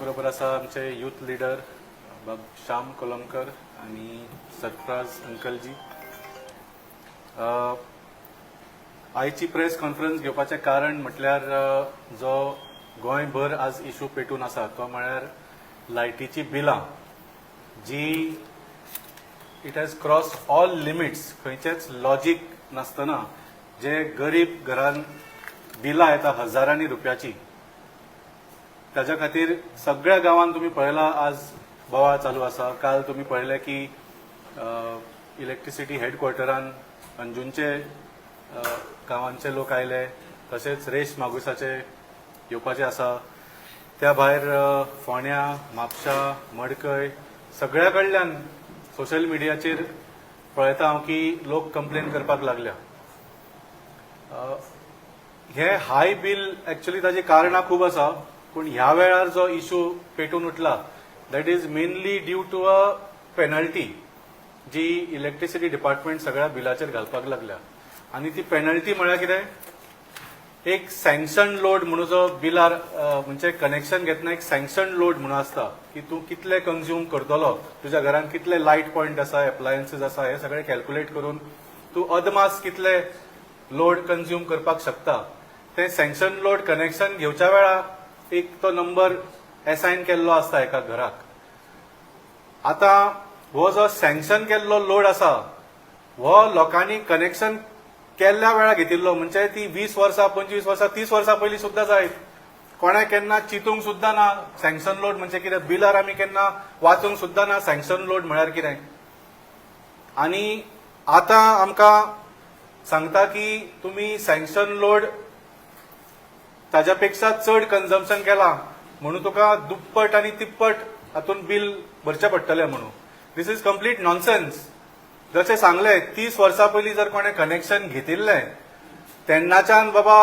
बरोबर आसा आमचे यूथ लिडर बाब श्याम कोलमकर आनी सरफराज अंकलजी. आयची प्रेस कॉन्फरन्स घेवपाचें कारण म्हटल्यार जो गोंयभर आज इशू पेटून आसा, तो म्हळ्यार लायटीची बिलां जी it has crossed all limits. खंयचेच लॉजीक नासतना जे गरीब घरान बिलां येता हजारांनी रुपयाची, ताज्या खातीर सगळ्या गांवांत तुमी पळयला आज बोवाळ चालू आसा. काल तुमी पळयलें की इलेक्ट्रिसिटी हेडक्वॉर्टरान अंजुनचे गांवांचे लोक आयले, तशेंच रेश मागुसाचे येवपाचे आसा. त्या भायर फोंड्या, म्हापशा, मडकय सगळ्या कडल्यान सोशल मिडियाचेर पळयता हांव की लोक कंप्लेन करपाक लागल्या. हे हाय बील एक्चुअली ताची कारणां खूब आसा, पूण ह्या वेळार जो इशू पेटून उठला, that is mainly due to a penalty ji electricity department सगळ्या बिलाचेर घालपाक लागल्या. आनी ती पेनल्टी म्हळ्यार कितें? एक सँक्शन लोड म्हणून जो बिलार म्हणजे कनेक्शन घेतना एक सँक्शन लोड म्हणून आसता की तूं कितले कंज्यूम करतलो, तुज्या घरान कितले लायट पॉयंट आसा, एप्लायन्सीस आसा, हे सगळे कॅल्क्युलेट करून तूं अदमास कितले लोड कंज्यूम करपाक शकता, ते सँक्शन लोड कनेक्शन घेवच्या वेळा एक तो नंबर एसायन केल्लो आसता एका घराक. आतां हो जो सँक्शन केल्लो लोड आसा, हो लोकांनी कनेक्शन केल्ल्या वेळार घेतिल्लो, म्हणजे ती 20 वर्सां, 25 वर्सां, 30 वर्सां पयलीं सुद्दां जायत. कोणें केन्ना चिंतूंक सुद्दां ना सँक्शन लोड म्हणजे कितें. बिलार आमी केन्ना वाचूंक सुद्दां ना सँक्शन लोड म्हळ्यार कितें. आनी आतां आमकां सांगता की तुमी सँक्शन लोड ताज्या पेक्षा चड कन्जम्पशन केला म्हणून तुका दुप्पट आनी तिप्पट हातून बील भरचें पडटलें म्हणून. This is complete nonsense. जशें सांगलें, 30 वर्सां पयलीं जर कोणें कनेक्शन घेतिल्लें, तेन्नाच्यान बाबा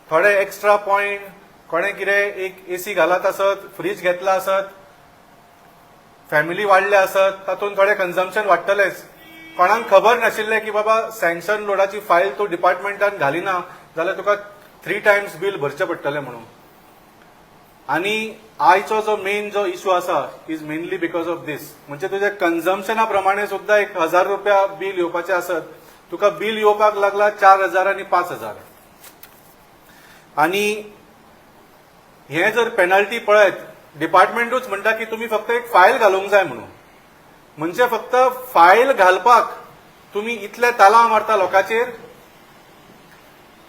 थोडे एक्स्ट्रा पॉयंट कोणें कितें एक एसी घालात आसत, फ्रीज घेतला आसत, फॅमिली वाडल्या आसत, तातूंत थोडें कन्जम्पशन वाडटलेंच. कोणाक खबर नाशिल्लें की बाबा सँक्शन लोडाची फायल तूं डिपार्टमेंटान घालिना जाल्यार तुका थ्री टायम्स बील भरचें पडटलें म्हणून. आनी आयचो जो मेन जो इशू आसा is mainly because of this. म्हणजे तुज्या कन्जम्पशना प्रमाणे सुद्दां 1000 रुपया बील येवपाचें आसत, तुका बील येवपाक लागला 4000 आनी 5000. आनी हे जर पेनल्टी पळयत, डिपार्टमेंटूच म्हणटा की तुमी फक्त एक फायल घालूंक जाय म्हणून. म्हणजे फक्त फायल घालपाक तुमी इतले तालांव मारता लोकांचेर.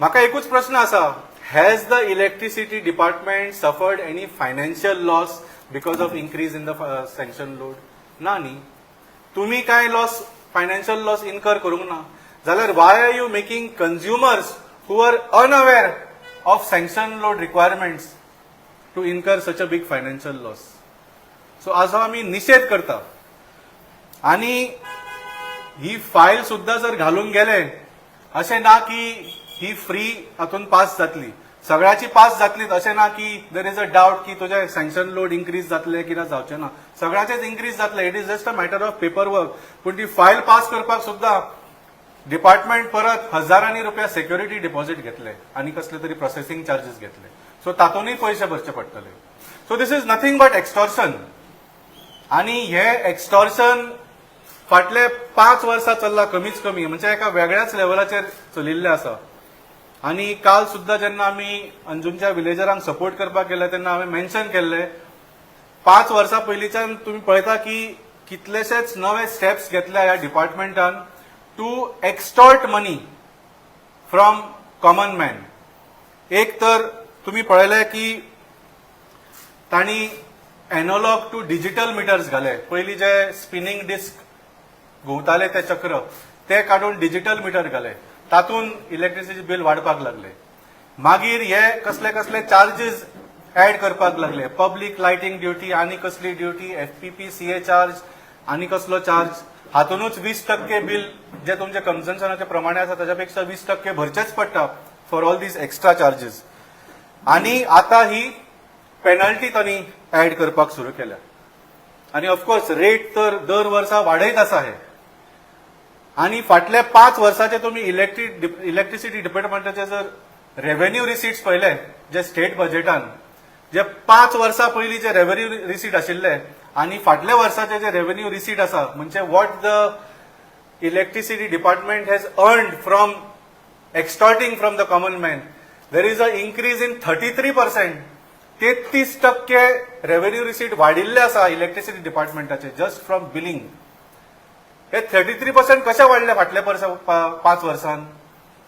म्हाका एकूच प्रश्न आसा, has the electricity department suffered any financial loss because of increase in the sanction load? ना न्ही. तुमी काय लॉस, फायनान्शियल लॉस इनकर करूंक ना, जाल्यार why are you making consumers who are unaware of sanction load requirements to incur such a big financial loss? So हाजो आमी निशेध करता. आणि ही फायल सुद्दां जर घालून गेले, अशें ना की ही फ्री हातून पास जातली. सगळ्याची पास जातली अशें ना की there is a doubt की तुजें सँक्शन लोड इन्क्रीज जातले की ना, जावचें ना. सगळ्याचेच इन्क्रीज जातले. It is just a matter of paper work. पूण ती फायल पास करपाक सुद्दां डिपार्टमेंट परत हजारांनी रुपया सेक्युरिटी डिपॉझिट घेतले आनी कसले तरी प्रोसेसिंग चार्जीस घेतले. सो तातूंतय पयशे भरचे पडटले. So this is nothing but extortion. आणि हे एक्स्टॉर्शन फाटले 5 वर्सां चल्ला कमीच कमी, म्हणजे एका वेगळ्याच लेवलाचेर चलिल्लें आसा. आनी काल सुद्दां जेन्ना आमी अंजुनच्या विलेजरांक सपोर्ट करपाक गेले, तेन्ना हांवें मेन्शन केल्लें, 5 वर्सां पयलींच्यान तुमी पळयता की कितलेशेच नवे स्टेप्स घेतल्या ह्या डिपार्टमेंटान to extort money from common man. एक तर तुमी पळयलें की तांणी एनोलॉग टू डिजिटल मिटर्स घाले. पयलीं जे स्पिनींग डिस्क घुंवताले ते चक्र, ते काडून डिजिटल मिटर घाले. तातूंत इलेक्ट्रिसिटी बील वाडपाक लागले. मागीर हे कसले कसले चार्जीस ऍड करपाक लागले, पब्लीक लायटींग ड्युटी आनी कसली ड्युटी, एफपीपीसीए चार्ज आनी कसलो चार्ज. हातूनच 20% बील जे तुमचे कन्जम्पशनाचे प्रमाणे आसा, ताच्या पेक्षा 20% भरचेच पडटा for all these extra charges. आनी आता ही पेनल्टी तांणी ऍड करपाक सुरू केल्या. आनी ऑफकोर्स रेट तर दर वर्सा वाडयत आसा हे. आनी फाटल्या 5 वर्साचे तुमी इलेक्ट्रिसिटी डिपार्टमेंटाचे जर रेव्हेन्यू रिसिट्स पळयले जे स्टेट बजेटान, जे 5 वर्सां पयलीं जे रेव्हेन्यू रिसीट आशिल्ले आनी फाटल्या वर्साचे जे रेव्हेन्यू रिसीट आसा, म्हणजे what the electricity department has earned from extorting from the common man, there is a increase in 33%. 33% revenue receipt वाडिल्ले आसा इलेक्ट्रिसिटी डिपार्टमेंटाचे, जस्ट फ्रॉम बिलिंग. हे 33% कशे वाडले फाटल्या 5 वर्सान?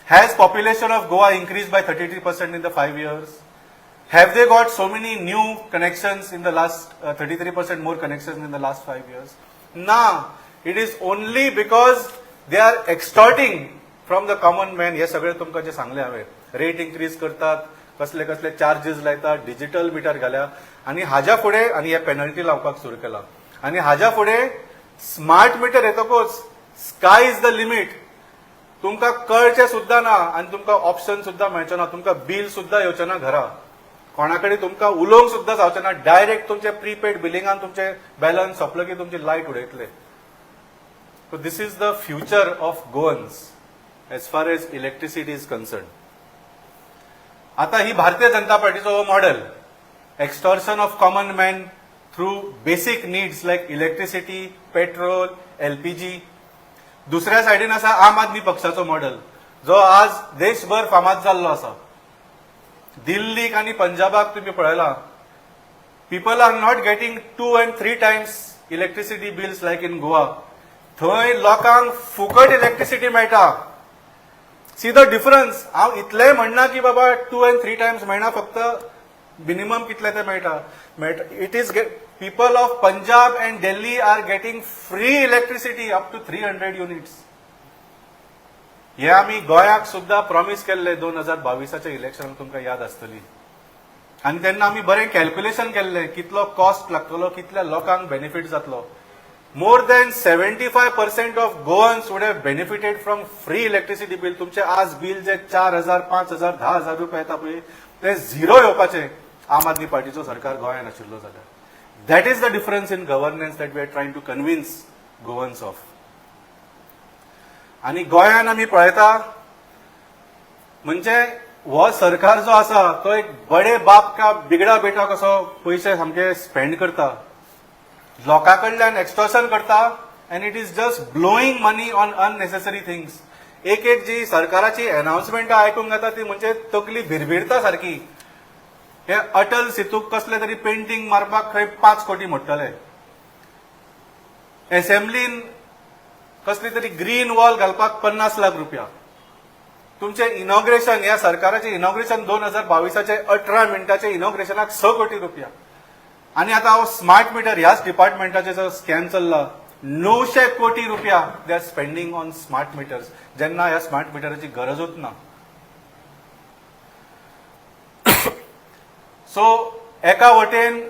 Has population of Goa increase by 33% in the 5 years? Have they got so many new connections in the last 33% more connections in the last 5 years? Na, it is only because they are extorting from the common man. हे सगळे तुमकां जे सांगले हांवें, rate increase करतात, कसले कसले charges लायतात, digital metre घाल्या आनी हाज्या फुडें आनी हे पेनल्टी लावपाक सुरू केला. आनी हाज्या फुडें स्मार्ट मिटर येतकूच sky is the limit. तुमकां कळचें सुद्दां ना आनी तुमकां ऑप्शन सुद्दां मेळचो ना. तुमकां बील सुद्दां येवचें ना घरा. कोणा कडेन तुमकां उलोवंक सुद्दां जावचें ना. डायरेक्ट तुमचे प्रीपेड बिलिंगान तुमचे बॅलन्स सोंपलो की तुमची light उडयतले. So this is the future of Goans as far as electricity is concern. आता ही भारतीय जनता पार्टीचो हो model, extortion of common man through basic needs like electricity, petrol, LPG. दुसऱ्या सायडीन आसा आम आदमी पक्षाचो मॉडेल, जो आज देशभर फामाद जाल्लो आसा. दिल्लीक आनी पंजाबाक तुमी पळयला, people are not getting two and three times electricity bills like in Goa. थंय लोकांक फुकट इलेक्ट्रिसिटी मेळटा. See the difference. हांव इतलेंय म्हणना की बाबा टू अँड थ्री टायम्स मेळना, फक्त मिनिमम कितले ते मेळटा मेळटा. It is people of Punjab and Delhi are getting free electricity up to 300 units. हे आमी गोंयाक सुद्दां प्रॉमीस केल्ले 2022च्या इलेक्शनाक, तुमकां याद आसतली. आनी तेन्ना आमी बरें कॅल्क्युलेशन केल्लें, कितलो कॉस्ट लागतलो, कितल्या लोकांक बेनिफीट जातलो. More than 75% of Goans would have benefited from free electricity bill. तुमचे आज बील जे 4000, 5000, 10,000 रुपये येता पळय, ते झिरो येवपाचे आम आदमी पार्टीचो सरकार गोंयांत आशिल्लो जाल्यार. That is the difference in governance that we are trying to convince Goans of. आनी गोंयान आमी पळयता, म्हणजे हो सरकार जो आसा तो एक बडे बाप का बिगडा बेटा कसो पयशे सामके स्पेंड करता, लोकां कडल्यान एक्स्टॉर्शन करता and it is just blowing money on unnecessary things. एक एक जी सरकाराची अनाउन्समेंटां आयकूंक येता ती म्हणजे तकली भिरभिरता सारकी. हे अटल सेतूक कसले तरी पेंटींग मारपाक खंय 5 कोटी मोडटले, एसेंब्लीन कसली तरी ग्रीन वॉल घालपाक 50 लाख रुपया. तुमचे इनॉग्रेशन, ह्या सरकाराचे इनॉग्रेशन 2022चे 18 मिनटाचे इनॉग्रेशनाक 6 कोटी रुपया. आनी आतां हांव स्मार्ट मिटर, ह्याच डिपार्टमेंटाचे जो स्कॅम चल्ला, 900 कोटी रुपया they are spending on smart meters, जेन्ना ह्या स्मार्ट मिटराची गरजूच ना. सो एका वटेन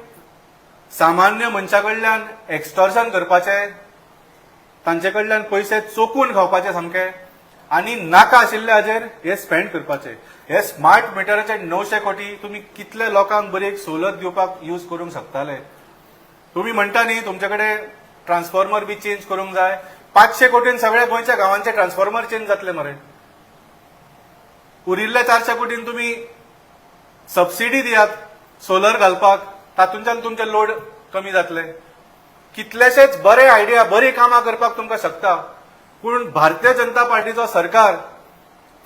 सामान्य मनशा कडल्यान एक्स्टॉर्शन करपाचें, तांचे कडल्यान पयशे चोखून खावपाचे सामके आनी नाका आशिल्ले हाजेर हे स्पेंड करपाचे. हे स्मार्ट मिटराचे 900 कोटी तुमी कितले लोकांक बरी एक सवलत दिवपाक यूज करूंक शकताले? तुमी म्हणटा न्ही तुमचे कडेन ट्रान्सफॉर्मर बी चेंज करूंक जाय, 500 कोटीन सगळ्या गोंयच्या गांवांचे ट्रान्सफॉर्मर चेंज जातले मरे. उरिल्ले 400 कोटीन तुमी सबसिडी दियात सोलर घालपाक, तातूंतल्यान तुमचे लोड कमी जातले. कितलेशेच बरे आयडिया, बरी कामां करपाक तुमकां शकता, पूण भारतीय जनता पार्टीचो सरकार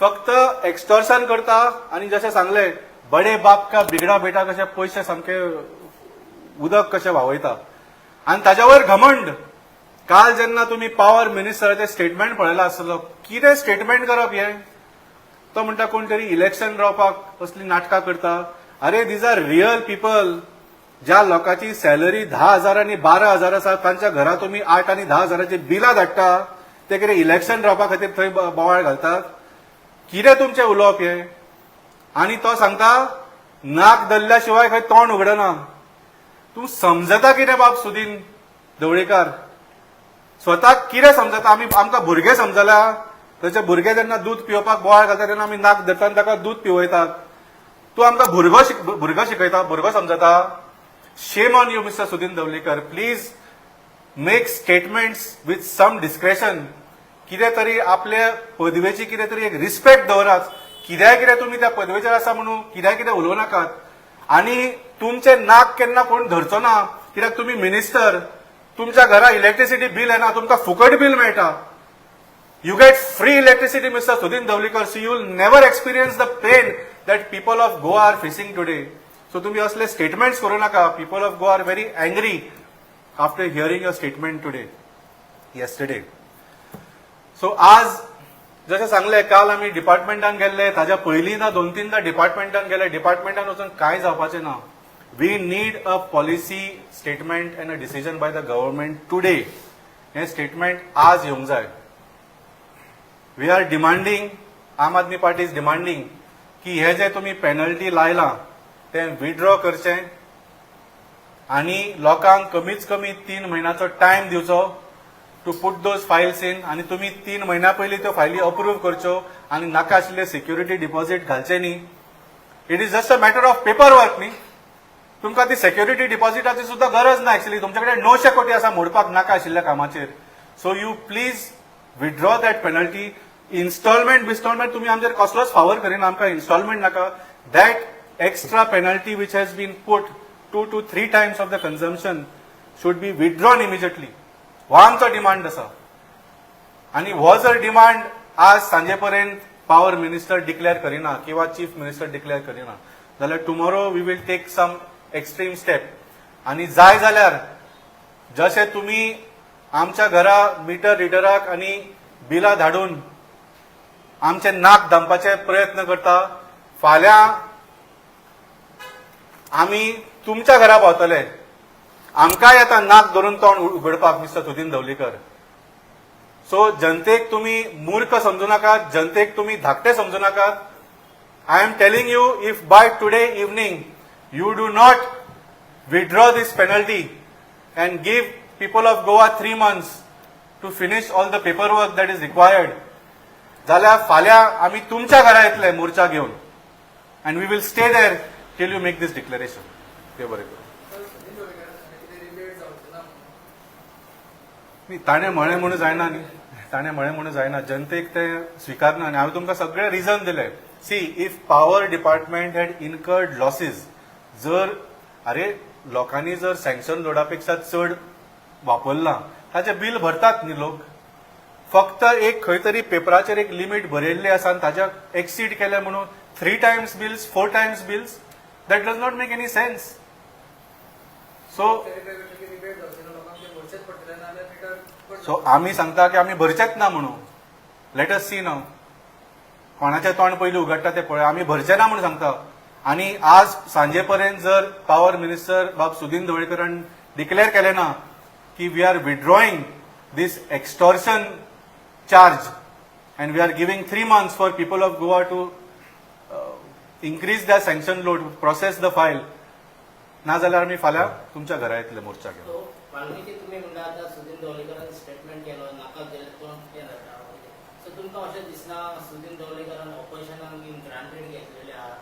फक्त एक्स्टॉर्शन करता आनी जशें सांगले, बडे बाप का बिगडा बेटा कशे पयशे सामके उदक कशे व्हांवयता. आनी ताज्या वयर घमंड. काल जेन्ना तुमी पावर मिनिस्टराचें स्टेटमेंट पळयलां आसतलो, कितें स्टेटमेंट करप हें? तो म्हणटा कोण तरी इलेक्शन रावपाक असली नाटकां करता. अरे, these are real people. ज्या लोकांची सॅलरी 10,000 आनी 12,000 आसा, तांच्या घरा तुमी 8 आनी 10 हजाराची बिलां धाडटा. ते कितें इलेक्शन रावपा खातीर थंय बोवाळ घालतात? कितें तुमचें उलोवप हें? आनी तो सांगता, नाक धरल्या शिवाय खंय तोंड उगडना. तूं समजता कितें बाब सुदीन ढवळीकार? स्वताक कितें समजता? आमी आमकां भुरगे समजल्या? ताचे भुरगे जेन्ना दूद पिवपाक बोवाळ घालता तेन्ना आमी नाक धरता आनी ताका दूद पिवयतात. तूं आमकां भुरगो शिकयता, भुरगो समजता? Shame on you, Mister Sudin Dhavalikar. Please make statements with some discretion. कितें तरी आपल्या पदवेची कितें तरी एक रिस्पेक्ट दवरात. कित्याय कितें तुमी त्या पदवेचेर आसा म्हणून कित्याय कितें उलोवं नाकात. आनी तुमचें नाक केन्ना कोण धरचो ना, कित्याक तुमी मिनिस्टर, तुमच्या घरा इलेक्ट्रिसिटी बील येना, तुमकां फुकट बील मेळटा. You get free electricity, Mister Sudin Dhavalikar, so you will never experience the pain that people of Goa are facing today. So तुम्ही असले स्टेटमेंट्स करू नका. People of Goa are very angry after hearing your statement today, yesterday. So आज जशें सांगलें, काल आमी डिपार्टमेंटान गेल्ले, ताज्या पयलीं ना दोन तीनदा डिपार्टमेंटान गेले. डिपार्टमेंटान वचून कांय जावपाचें ना. We need a policy statement and a decision by the government today. हें स्टेटमेंट आज येवंक जाय. We are demanding, Aam Aadmi Party is demanding की हे जे तुमी पेनल्टी लायलां तें विड्रॉ करचें आनी लोकांक कमीत कमी 3 म्हयन्याचो टायम दिवचो to put those files in. आनी तुमी 3 म्हयन्या पयलीं त्यो फायली अप्रूव करच्यो आनी नाका आशिल्ले सिक्युरिटी डिपॉझिट घालचे न्ही. It is just a matter of paper work न्ही. तुमकां ती सेक्युरिटी डिपॉझिटाची सुद्दां गरज ना. एक्चुअली तुमचे कडेन 900 कोटी आसा मोडपाक नाका आशिल्ल्या कामाचेर. So you please withdraw that penalty. Installment बिस्टॉलमेंट तुमी आमचेर कसलोच फावर करिना. आमकां इन्स्टॉलमेंट नाका. That extra penalty which has been put 2 to 3 times of the consumption should be withdrawn immediately. हो आमचो डिमांड आसा. आनी हो जर डिमांड आज सांजे पर्यंत पॉवर मिनिस्टर डिक्लेअर करिना किंवा चीफ मिनिस्टर डिक्लेअर करिना जाल्यार tomorrow we will take some extreme step. आनी जाय जाल्यार जशे तुमी आमच्या घरा मिटर रिडराक आनी बिलां धाडून आमचे नाक दामपाचे प्रयत्न करता, फाल्यां आमी तुमच्या घरा पावतले. आमकांय आतां नाक धरून तोंड उगडपाक, मिस्टर सुदीन धवलीकर. सो जनतेक तुम्ही मूर्ख समजू नाकात, जनतेक तुम्ही धाकटे समजू नाकात. I am telling you, if by today evening you do not withdraw this penalty and give people of Goa 3 months to finish all the paperwork that is required, जाल्यार फाल्यां आमी तुमच्या घरा येतले मोर्चा घेवन and we will stay there till you make this declaration. ते बरें करूं. सुनील ढवळीकरान सांगलें कितें रिबेट जावचें ना म्हणून. न्ही, ताणें म्हळें म्हणून जायना न्ही. ताणें म्हळें म्हणून जायना. जनतेक ते स्विकारना. आनी हांवें तुमकां सगळे रिजन दिले. See, if power department had incurred losses, जर अरे लोकांनी जर सँक्शन लोडा पेक्षा चड वापरलां, ताचें बील भरतात न्ही लोक. फक्त एक खंय तरी पेपराचेर एक लिमीट बरयल्ली आसा आनी ताच्या एक्सीड केलें म्हणून three times bills, four times bills, that does not make any sense. So clarify करता की रिबेट जावचें ना, लोकांक ते भरचेच पडटले, नाजाल्यार मिटर कट. सो आमी सांगता की आमी भरचेच ना म्हणून. Let us see now, कोणाचें तोंड पयलीं उगडटा ते पळय. आमी भरचे ना म्हणून सांगता. आनी आज सांजे पर्यंत जर पॉवर मिनिस्टर बाब सुदीन ढवळीकरान डिक्लेअर केलें ना की we are withdrawing this extortion charge and we are giving 3 months for people of Goa to increase the sanction load, process the file, ना जाल्यार आमी फाल्यां तुमच्या घरा येतले मोर्चा घेवन. सो वाल्मिकी, तुमी म्हणटा आतां सुदीन ढवळीकरान स्टेटमेंट केलो, नाका गेले कोण कितें जाता. सो तुमकां अशें दिसना, सुदीन ढवळीकरान ऑपोजिशनाक बीन ग्रांटेड घेतलेले आहा?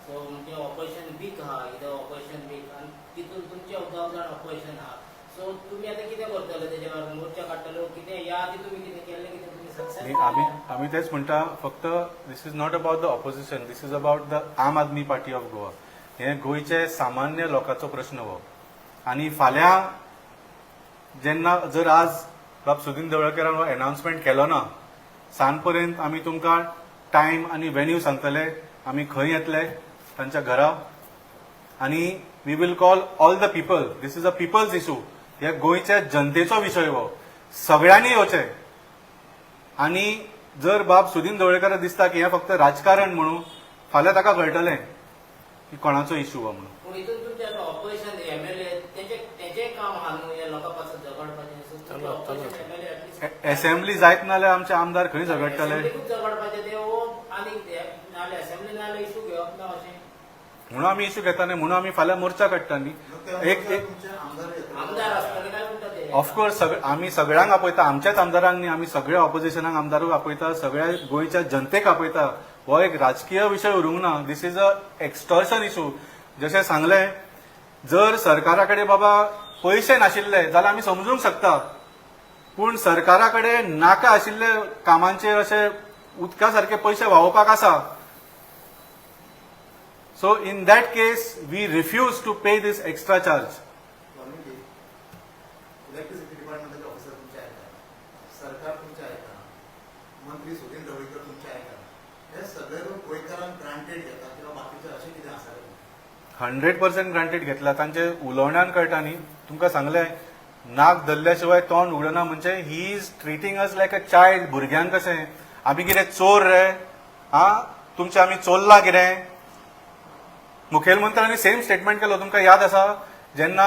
सो म्हणजे ऑपोजिशन वीक आहा, कितें ऑपोजिशन वीक आनी तितून तुमचे दोग जाण ऑपोजिशन आहा. सो तुमी आतां कितें करतले तेजेर? मोर्चा काडटले कितें? ह्या आदी तुमी कितें केल्लें, कितें तुमी सक्सेस? न्ही, आमी तेच म्हणटा फक्त, this is not about the opposition, this is about the Aam Aadmi Party of Goa. हे गोंयचे सामान्य लोकांचो प्रश्न हो. आनी फाल्यां जेन्ना जर आज बाब सुदीन ढवळीकरान हो एनाउन्समेंट केलो ना, सांज पर्यंत आमी तुमकां टायम आनी वेन्यू सांगतले, आमी खंय येतले तांच्या घरा आनी we will call all the people. This is a people's issue. हे गोंयच्या जनतेचो विशय हो. सगळ्यांनी येवचें. आनी जर बाब सुदीन ढवळीकराक दिसता की हें फक्त राजकारण म्हणून, फाल्यां ताका कळटलें की कोणाचो इशू हो म्हणून. पूण हितून तुमचे आतां ऑपोजिशन एमएलए तेंचे काम आहा न्हू हे लोकां पासून झगडपाचें. सो तुमचे opposition MLA at least assembly जायत ना जाल्यार आमचे आमदार खंय झगडटले? असेंब्लीकूच झगडपाचें ते वो आनी नाल्यार असेंब्ली नाल्यार इशू घेवप ना अशें. म्हणून आमी इशू घेता न्ही, म्हणून आमी फाल्यां मोर्चा काडटा न्ही. एक एक तुमचे आमदार येतले. आमदार आसतले काय म्हणटा ते. ऑफकोर्स, आमी सगळ्यांक आपयता. आमच्याच आमदारांक न्ही, आमी सगळ्या ऑपोजिशनाक आमदारूक आपयता, सगळ्या गोंयच्या जनतेक आपयता. हो एक राजकीय विशय उरूंक ना. This is a extortion issue. जशें सांगलें, जर सरकारा कडेन बाबा पयशे नाशिल्ले जाल्यार आमी समजूंक शकता, पूण सरकारा कडेन नाका आशिल्ले कामांचेर अशे उदका सारके पयशे व्हांवोवपाक आसा. So in that case we refuse to pay this extra charge. Valmiki, electricity डिपार्टमेंटाचे ऑफिसर तुमचे आयका, सरकार तुमचे आयका, मंत्री सुदीन ढवळीकर तुमचे आयका. हे सगळे लोक गोंयकारांक ग्रांटेड घेता किंवा बाकीचे अशें कितें आसा? 100% ग्रांटेड घेतला. तांचे उलोवण्यान कळटा न्ही. तुमकां सांगलें, नाक धरल्या शिवाय तोंड उगडना. म्हणजे he is treating us like a child. भुरग्यांक कशें. आमी कितें चोर रे? आ, तुमचे आमी चोरला कितें? मुखेलमंत्र्यांनी सेम स्टेटमेंट केलो, तुमकां याद आसा, जेन्ना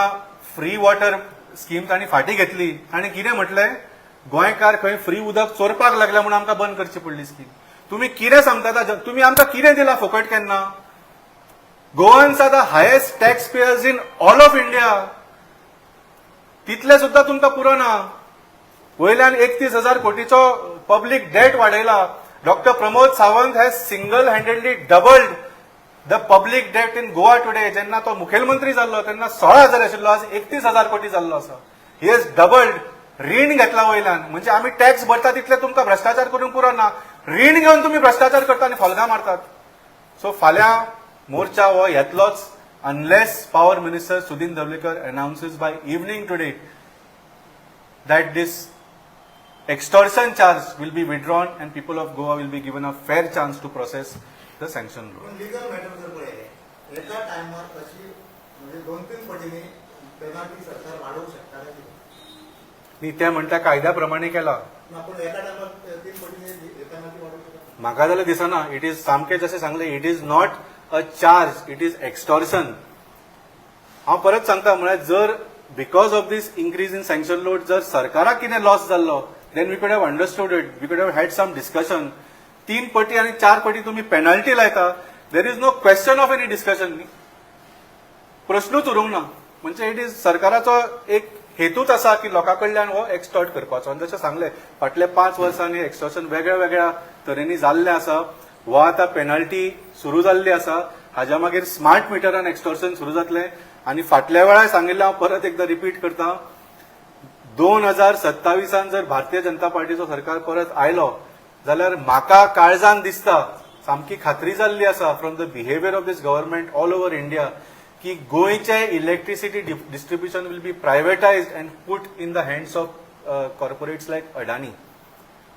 फ्री वॉटर स्कीम तांणी फाटीं घेतली, तांणी कितें म्हटलें? गोंयकार खंय फ्री उदक चोरपाक लागल्या म्हणून आमकां बंद करची पडली स्कीम. तुमी कितें सांगता? तुमी आमकां कितें दिलां फुकट केन्ना? Goans are the highest tax payers in all of India. तितले सुद्दां तुमकां पुरो ना. वयल्यान 31,000 कोटीचो पब्लीक डेट वाडयला. Doctor Pramod Sawant has single handedly doubled the public debt in Goa today. जेन्ना तो मुखेलमंत्री जाल्लो तेन्ना 16,000 आशिल्लो, आज 31,000 कोटी जाल्लो आसा. He has doubled. रीण घेतला वयल्यान. म्हणजे आमी टॅक्स भरता तितले तुमकां भ्रष्टाचार करूंक पुरो ना, रीण घेवन तुमी भ्रष्टाचार करता आनी फोल्गां मारतात. सो फाल्यां मोर्चा हो येतलोच unless Power Minister Sudin Dhavalikar announces by evening today that this extortion charge will be withdrawn and people of Goa will be given a fair chance to process the sanction load. पूण legal matter जर पळयलें, एका टायमार अशी म्हणजे दोन तीन पटींनी पेनाल्टी सरकार वाडोवंक शकता काय कितें? न्ही, ते म्हणटा कायद्या प्रमाणे केला. ना, पूण एका टायमार तीन पटींनी पेनाल्टी वाडोवंक शकता? म्हाका जाल्यार दिसना. It is सामकें जशें सांगलें, it is not a charge, it is extortion. हांव परत सांगता, म्हळ्यार जर because of this increase in sanction load जर सरकाराक कितें लॉस जाल्लो, then we could have understood it, we could have had some discussion. तीन पटी आनी चार पटी तुमी पेनल्टी लायता, there is no question of any discussion न्ही. प्रश्नूच उरूंक ना. म्हणजे it is सरकाराचो एक हेतूच आसा की लोकां कडल्यान हो एक्सटॉर्ट करपाचो. आनी जशें सांगलें, फाटल्या 5 वर्सांनी एक्सटॉर्शन वेगळ्या वेगळ्या तरेंनी जाल्लें आसा. हो आतां पेनल्टी सुरू जाल्ली आसा, हाज्या मागीर स्मार्ट मिटरान एक्सटॉर्शन सुरू जातलें. आनी फाटल्या वेळार सांगिल्लें, हांव परत एकदां रिपीट करता, 2027 जर भारतीय जनता पार्टीचो सरकार परत आयलो जाल्यार म्हाका काळजान दिसता, सामकी खात्री जाल्ली आसा from the behaviour of this government all over India की गोंयचे electricity distribution will be privatised and put in the hands of corporates like Adani.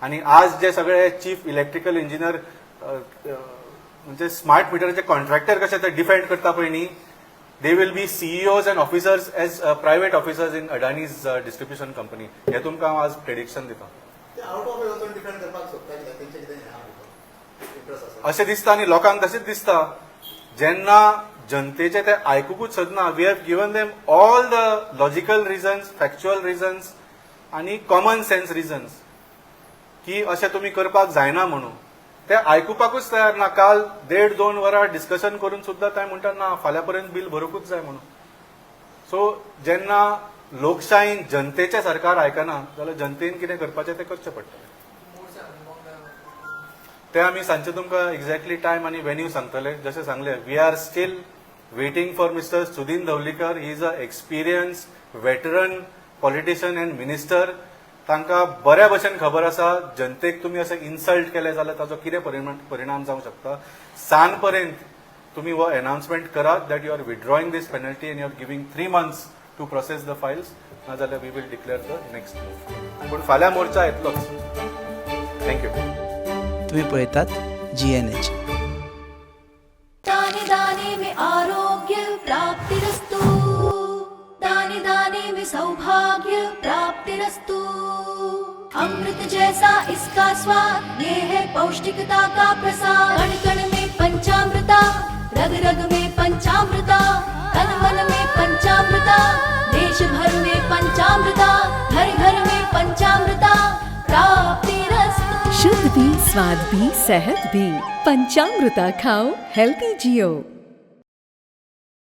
आणि आज जे सगळे चीफ इलेक्ट्रिकल इंजिनियर, म्हणजे स्मार्ट मिटराचे कॉन्ट्रॅक्टर कशे ते डिफेंड करता पळय न्ही, they will be CEOs and officers as private officers in Adani's distribution company. हे तुमकां हांव आज प्रेडिक्शन दिता. ते आउट ऑफ वचून डिफेंड करपाक सोदता कित्याक? तेंचे कितें हें आहा भितर इंट्रस्ट आसा? अशें दिसता आनी लोकांक तशेंच दिसता. जेन्ना जनतेचे ते आयकुकूच सोदना, we have given them all the logical reasons, factual reasons आनी कॉमन सेन्स रिजन्स की अशें तुमी करपाक जायना म्हणून, ते आयकुपाकूच तयार ना. काल देड दोन वरां डिस्कशन करून सुद्दां ते म्हणटात, ना, फाल्यां पर्यंत बील भरूंकूच जाय म्हणून. सो जेन्ना लोकशायेन जनतेचें सरकार आयकना जाल्यार जनतेन कितें करपाचें तें करचें पडटलें. मोर्चा आनी ते आमी सांजचे तुमकां एक्झॅक्टली टायम आनी वेन्यू सांगतले. जशें सांगले, we are still waiting for Mister Sudin Dhavalikar. He is a experienced veteran politician and minister. तांकां बऱ्या भशेन खबर आसा, जनतेक तुमी अशें इन्सल्ट केले जाल्यार ताचो कितें परिणाम जावंक शकता. सांज पर्यंत तुमी हो अनाउन्समेंट करात that you are withdrawing this penalty and you are giving 3 months to process the files, नाजाल्यार we will declare the next move. पूण फाल्यां मोर्चा येतलोच. Thank you. तुम्ही पळयतात जीएनएच. दाने दाने में आरोग्य प्राप्तिरस्तु, दाने दाने में सौभाग्य प्राप्तिरस्तु। अमृत जैसा इसका स्वाद, ये है पौष्टिकता का प्रसाद। कण कण में पंचामृता, रग रग में पंचामृता, तन मन में पंचामृता, देश भर में पंचामृता, घर घर में पंचामृता प्राप्तिरस्तु। शुद्ध भी, स्वाद भी, सेहत भी। पंचामृता खाओ, हेल्दी जियो।